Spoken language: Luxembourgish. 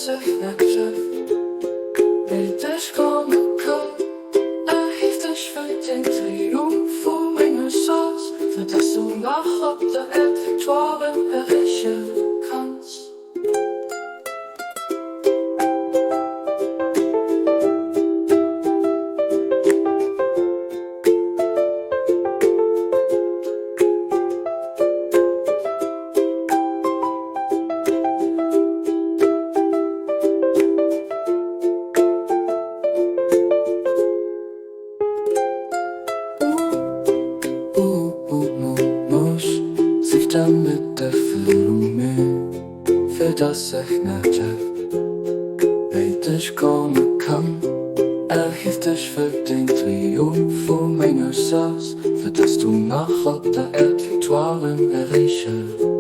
dass ech net wéi dech komme kann. Erhief dech fir den Triumph vu menger Chance, fir dass du nach op der Äerd Victoiren erreeche kanns. Fir dass ech net wéi dech komme kann. Erhief dech fir den Triumph vu menger Chance, fir dass du nach op der Äerd Victoiren erreeche.